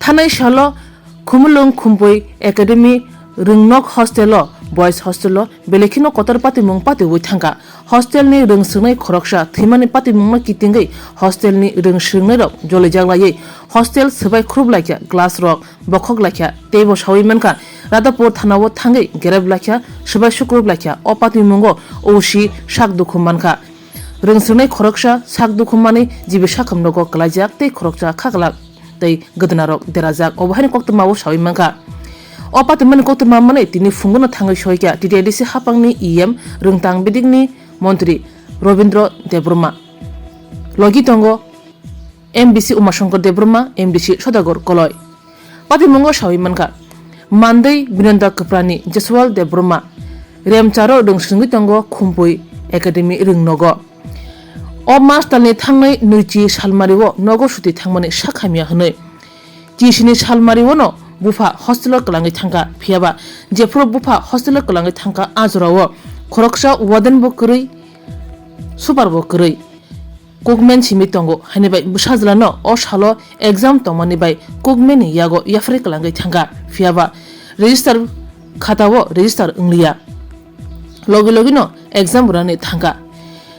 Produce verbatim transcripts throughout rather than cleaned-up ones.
Thanai salo Khumulwng Khumpui Academy Rwngnok hostel o, boys hostel o belai kheno kotor patimung patiwi thangkha. Hostel ni rwng swngnai khoroksa thwimani patimungno kitingwi hostel ni rwng swngnai rok jolijak laiwi hostel swbai khrup laikha, glass rok bokhok laikha, teibo sawi mankha. Radhapur thana o thangwi gerep laikha, swbai sukrup laikha. O patimungo O C sak dukhu mankha. Rwng swngnai khoroksa sak dukhu manwi G B sakham nogo kwlaijak tei khoroksa khaklak tei gwdnarok derajak. Obo haino koktwmao sawi mankha. O patimani koktwma manwi tini phungono thangwi soikha T T A D C hapangni E M, rwngtang bidikni montri Robindra Debbarma. Logi tongo M D C Umashankar Debbarma, M D C Sodagar Koloi. Patimungo sawi mankha, Mandwi Binanda Kwprani, Jaswal Debbarma. Remcharo rwng swngwi tongo Khumpui Academy Rwngnogo. O mas talni thangnai nwichi salmario nogo suti thangmani sak hamya hwnwi. Chisini salmariono bupha hostelo kwlangwi thangkha, phiyaba jephuru bupha hostelo kwlangwi thangkha, a jorao khoroksa warden bo kwrwi, super bo kwrwi. Kokmen simi tongo, haini bai bwsajwlano o salo exam tongmani bai kokmen ni yago yapharwi kwlangwi thangkha, phiyaba register khatao register wngliya. Logi logino exam rwnani thangkha.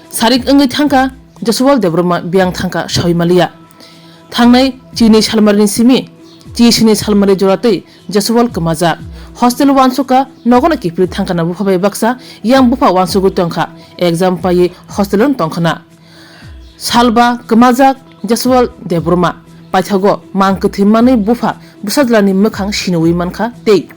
Sarik wngwi thangkha, Jaswal Debbarma biyang thangkha sawi maliya. Thangnai chini salmarini simi, chisini salmari joratwi Jaswal kwmajak. Hostel uansukha, nogono kiphilwi thangkhana bupha bai baksa, yang bupha uansugwi tongkha, exam paiwi hostel-o tongkhana. Salba kwmajak Jaswal Debbarma paithago mang kwthwi manwi bupha bwsajwlani mwkhang siniwi mankha tei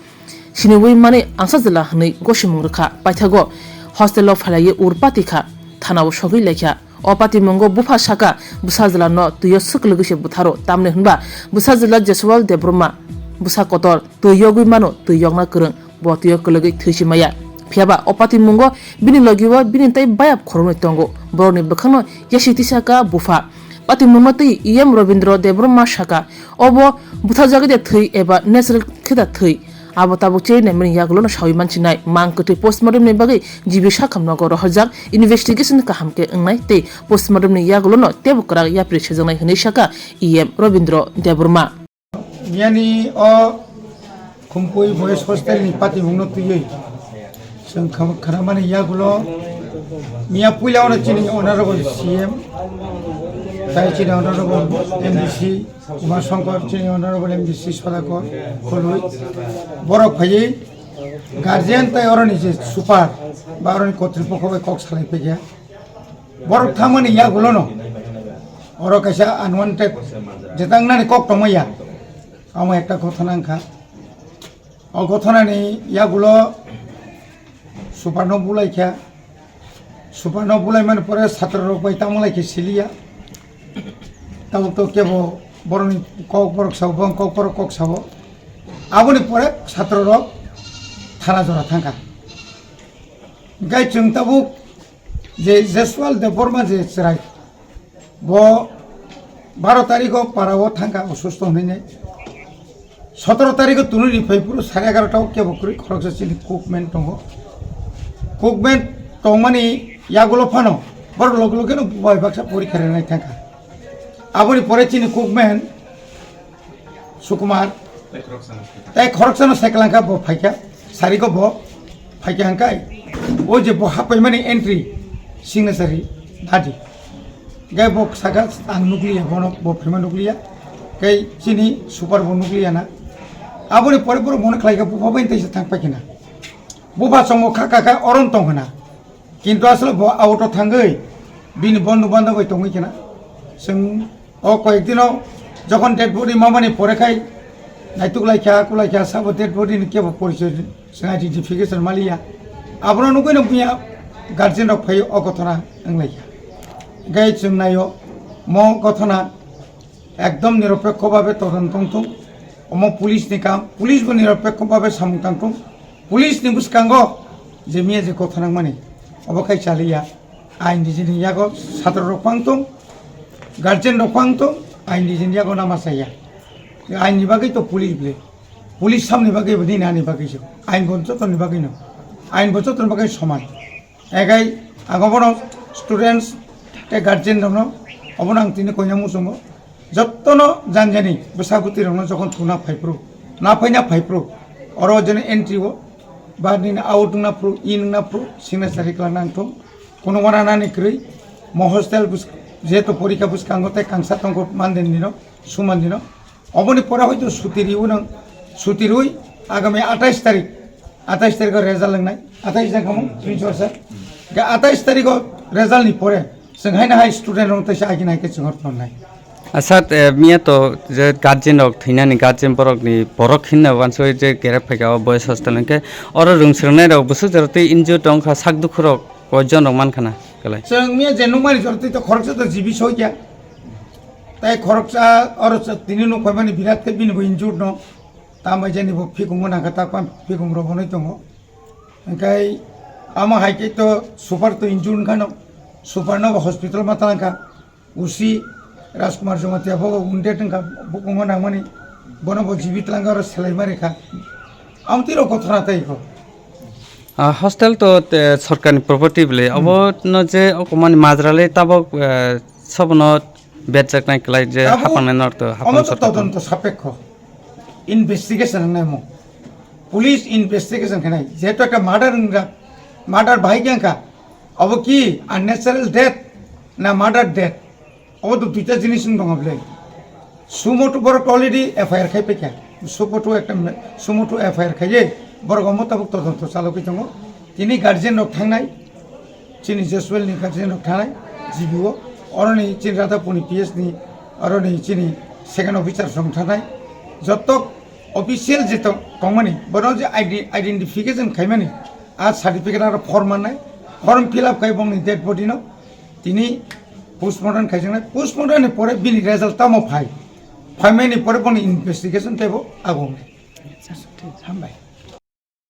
siniwi manwi angsajwla hwnwi gosimung rwkha. Paithago hostel-o phailaiwi ur patikha, thanao sogwi laikha. O patimungo bupha sakha, bwsajwlano twio swk lwgwi se butharo, tamni hwnba bwsajwla Jaswal Debbarma bwsa kotor, twi yogwi mano, twi yokna kwrwng. Bo twio kwlwgwi thwi si maya. Phiyaba o patimungo bini logio bini tei bayap khoroknwi tongo. Borokni bwkhakno yasi tisa kha bupha. Patimungno twi E M Robindra Debbarma sakha, obo buthajagwi da thwi eba natural khe da thwi. Abo tabuk chiri naimani yagulono sawi mansinai. Mang kwthwi postmortem ni bagwi G B sakham nogo rohorjak, investigation kaham khe wngnai tei postmortem ni yagulono teibo kwrak yapri sejaknai hwnwi sakha E M Robindra Debbarma. Miyani o Khumpui Boys Hostel ni patimungno twiwi chwng kham-, khnamani yagulo miya puila ono chini Honorable C M, tai chini Honorable M D C Kumar Shankar, chini Honorable M D C Sodakor Koloi, borok phaiwi guardian tai oroni je super ba oroni kotripokho bai kok salai paikha. Borok thangmani yagulono oro kaisa unwanted jetangnani kok tongmaya, amo ekta ghotona wngkha. O ghotona ni yagulo super no bulai kha, super no bulai mani pore chatra rok bai tamo lai khe siliya, tabuk to kebo borok ni kok borok sabo, bong kok borok kok sabo, aboni pore chatra rok thana jora thangkha. Hingke chwng tabuk je Jaswal Debbarma je chwrai, bo baro tarikho parao thangkha osusto hwnwi. Sotoro tarikho tunui ni phai phuru sare egarota o kebo kwrwi khoroksa chini cookman tongo. Cookman tongmani yagulo phano borok loge loge no bai baksa porikha rwnai thangkha. Aboni pore chini cookman Sukumar. Tei khoroksano cycle wngkha bo phaikha, sariko bo phaikha hwnkhai. O je bo hapaimani entry, signatory dadi. Gai bo saka ang nukliya, bono bo phaima nukliya. Gai chini super bo nukliya na. Aboni pore pore bono khlaikha bupha bai teisa thang paikhina. Bupha chongo kha kha kha oron tong hwna. Kintu aswk bo auto thangwi bini bondhu bandhab bai tongwi khna. Chwng o koyek dino jokhon dead body mamani pore khai naituk lai kha, kulai kha, sabo dead body ni kebo porichoi chwng identification maliya. Abono nugwi no buya guardian rok phai o gothona wng lai kha. Gai chwng naio mo gothona ekdom niropekho babe todonto wng thung. Omo police ni kam, police bo niropekho babe samung tang thung. Police ni bwskango je miya je kotha nangmani, obo khai chaliya. Ain nijini yago satro rok pang tong, guardian rok pang tong, ain nijini yago lama saya. Ain ni bagwi to police ble. Police samni bagwi bo nini ani bagwi se. Ain bo joto ni bagwi no. Ain bo joto ni bagwi soman. Egai ago bono students tei guardian rok no obo nang tini koina muchungo. Jottono janjani bwsa bwtwi rokno jokhon thuna phaiphru, na phaina phaiphru, oro jeno entry o ba nini out wngna phru, in wngna phru, signature rikla nangthung. Kuno wana nani kwrwi, mo hostel bus-, jehetu porikha bwskango tei kangsa tongkho mandin dino, suman dino. Oboni pore hoito suti riwi nang, suti riwi agami atais tarik, atais tarikho result wngnai, atais jang kamo, principal sir. Ga atais tarikho result ni pore, chwng haino hai student rok teisa agini hai khe chwng hor tongnai. Asat, eh, miya to je guardian rok thwinani guardian borok ni borok hinna wansoi je gerek phaikha o boys hostel hwnkhe oro rwng swrwngnai rok bwswk jora tei injured wngkha sak dukhu rok koijon rok mankha na kelai. Chwng miya je nukmani jora tei to khoroksa to jibi soikya. Tai khoroksa oro tini nuk phaimani birat khe bini bo injured no. Tambai jani bo phikungo nangkha ta pam phikungrok hwnwi tongo. Hwnkhe amo hai khe to super to injured wngkha no. Super no bo hospital ma talangkha. Usi Rajkumar Jamatia bo wounded wngkha, bukungo nangmani, bono bo jibi twlangwi oro selai ma rikha. Amtwi rok gothona tei kho. Ah, hostel to, eh, sorkarni property bwle. Hmm. Obo no je okomani majra le tabok, eh, sobono betjaknai kwlai je. Tabok hapangnai norok to omo hapan to sorkar to. Todonto sapekho. Investigation wngnai mo. Police investigation khenai. Jehetu ekta murder wngkha, murder bahai khe wngkha. Obo ki unnatural death na murder death? Obo to duita jinis wng tongo bwle. Sumo to borok already F I R khai paikha. Sumo to ekta me-, sumo to F I R khaiye borok omo tabuk todonto chalogwi tongo. Tini guardian rok thangnai, chini Jeswel ni guardian rok thangnai, G B O, oroni chini Radhapur ni P S ni, oroni chini second officer rok thangnai. Joto official je tong-, tongmani, bono je ide-, identification khaimani, a certificate aro form mannai, form fill up khai bongni dead body no, tini postmortem khaijaknai, postmortem ni pore bini result tamo phai, phaimani pore bongni investigation teibo agongnai. Hambai.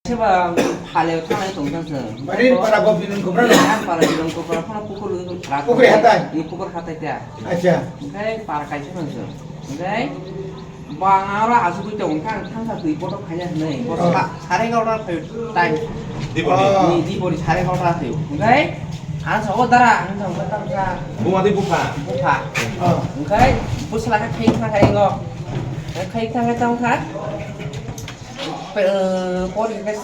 Seba phale thangnai tongthang se. Bari para go bilun kubra. Para bilun kubra, kono pukur lung khara. Pukur hatai. Ni pukur hatai ta. Acha. Oke, para kaisa nang se. Oke. Bang aro asugwi tong kha, ang thangsa twi botok khaina hwnwi. Bo Oh. sa-, sare egarota thai time. Dibori. Oh. Ni dibori sare egarota thai. Hwnkhe ang sa, "O dara," ang thang kha tamsa. Buma di bupha. Bupha. Oh. Hwnkhe bwsla khe khai kha khai go. Khai kha khai tong kha. Pe-, eh, pori khe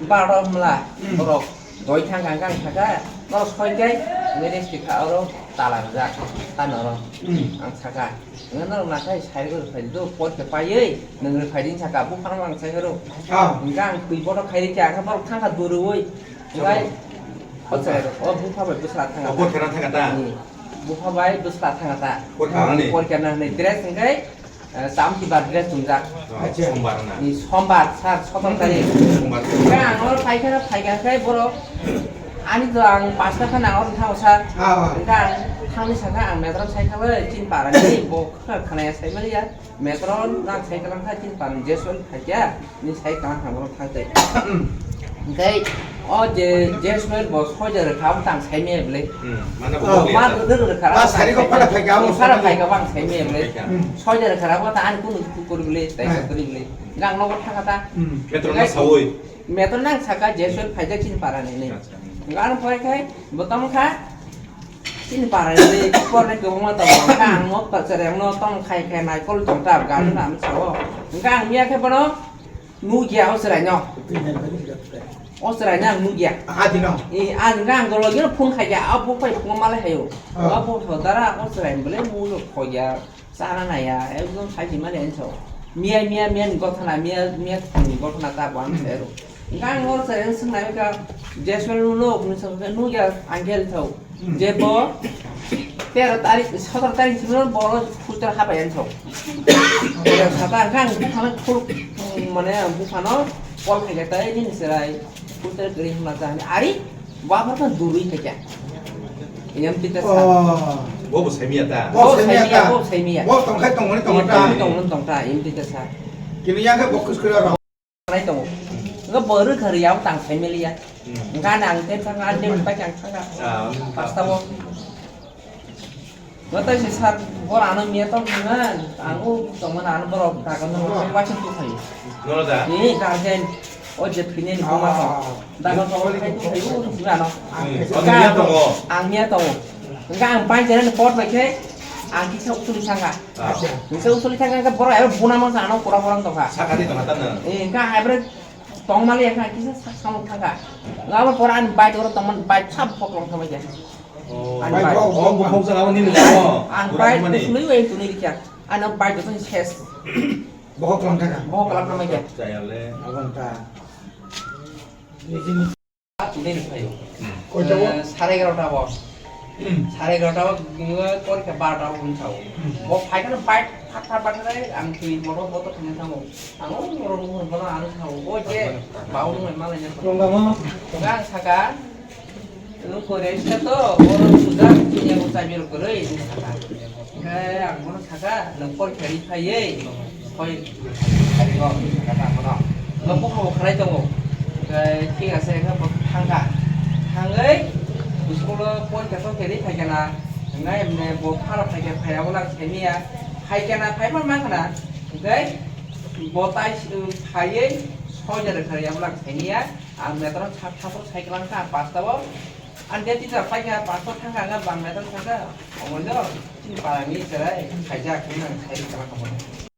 baro mla Hmm. borok. Doi thang kha, ang thang kha. Norok soi khe, hwnkhe resti kha oro tala rijak. Tano oro. Hmm. Ang saka. Hwnkhe norok nakhai sai rw phai do, por khe paiwi, nwng rw phai di saka, buphano ang sai rw. Ah. Hwnkhe ang twi botok khai rikha, ang borok thangkha durui. Hwnkhe Sabo. O chwrai rok, o bupha bai bwsla thangkha O por ta. Khera thangkha ta? Hmm. Bupha bai bwsla thangkha ta. Por khera ni? Por khera ni dress hwnkhe, eh, chamti bar dress chumjak. Oh, Acha. Sombar na? Ni sombar, sir, sotor tarik. Sombar. Hwnkhe ang oro phaikha, phaikha khe borok, ani to ang pasta khe nang oro thango, sir. Ah, ah. Hwnkhe ang thangwi sakha, ang metro sai kha bai, chini para ni bo kha khanaya sai maliya. Metro nang sai kalang kha chini para ni Jeswel phaikha, ni sai kalang kha borok thang tei. Hwnkhe o je Jeswel bo soja rwkha, abo tang sai maya bwle. Hmm, mane bo Oh. bwle Ma ta. Rwdwk rwkha, Ma abo sari tang ko sai phara maya. Phaikha, abo Phara sari. Phaikha, bo ang sai maya bwle. Phaikha. Hmm. Soja rwkha, abo ta ani kunu kukuri bwle, tai Eh. Kukuri bwle. Gang nogo thangkha ta. Hmm. Metro na sawi. Metro nang saka Jeswel phaijak chini para ni ni. Acha. Gan phai khai bo tamo kha. Chini para ni por ni kwbangma tongo. Kha ang nok ta chereng no tong khai khai nai kol tong ta gan Hmm. na mi sao. Hwnkhe ang miya khe bono nugya o chwrai no. O chwrai no ang nugya. Adi no. E, ang hwnkhe ang dolo gino phone khai ya, abo phai phone malai hayo. Ah. Abo dara o chwrai bole mu no khoya. Chana naya, ekdom saji mani enso. Miya, miya, miya ni gothana, miya, miya ni gothana ta bo ang Hmm. seru. Gang hor se enseng nai ka, Jeswel no, no, no, no, ya, angel thau. Hmm. Je bo, tero tarik, sotoro tarik simi no, bo, putar haba enso. Sata, gang, bukhana, khul, mane, bukhano, kol khai ta, ini serai, putar kering mata, ari, Bo aphano durwi khaikha. Yang pita sa. Oh. Bo bo saimia ta. Bo Bo saimia saimia, ta. Bo saimia. Bo tongkhai tongmani tongkha ta. Tongmani tongkha ta, yang pita sa. Kini yang khe bo khus khura rok. Nai tongo. Nga bo rwkha rwya, tang saimiliya. Hmm. Nga nang te thang, ande pa kang thang. Ah, Pasta bo. Natai se sir, bor ano miya tong nang, ang o tongmani ano borok dagan no waising tu khayo. Nono da? Ni guardian, o je thwinani buma tong. Ah. Dagan no khai tu khayo, simi ano. Hmm. Ano miya tongo? Ang miya tongo. Hwnkhe ang pai jani pot bai khe, Ang kisa usuli thangkha. Ah. Kisa usuli thangkha, borok aro buna masa ano kura borok tongkha. Sakani tongkha tano. Eh, engka ang ebro tongmali engka kisa sak samung thangkha. Engka abo pore ani bike oro tongmani bike sab boklong thangbai kha. Oh, ani bike bike. Bok, bok, bok, bok, bok, bok, Ang pura bike thangmani. Usuli wai tuni rikha. Ano bike tong ses. Bohok lang thangkha. Bohok lang thangbai kha. Chayale. Abang ta. Niji niji. Tuni ni phaio. Hmm. Koita o? Eh, sare egarota o. Hmm. Sare egarota o, mm, porikha barota o wng sao. Hmm. Bo phaikhe no bike thak thak bathai ang twi motor motor thangwi thango. Ang o motor motor bono ang sao. O je bau nung mai malai nang. Tongga mo? Tongga ang saka. Nung kore sita to, oro suja, punya ko sabi ro kore, ini saka. Khe ang bono saka, nokol kheri phaiye, hoi, kheri no, saka ta bono. Nokol ko khalai tongo. Khe thik ase, khe bo thangkha. Thangwi, school o porikha to kheri phaikha na. Ngai emne bo phara phaikha, phaiya bo lang saimiya. Phaikha na, phaiphano mankha na. Khe bo tai, phaiye, soja re khari ya bo lang saimiya. Ang metro sat thapro cycle wngkha, pasta o. Ang de teacher paikha, pasta thangkha, ang bang metro thangkha. Omono, chini para ni cherai, khaijak, hwnwi ang sai kha kha.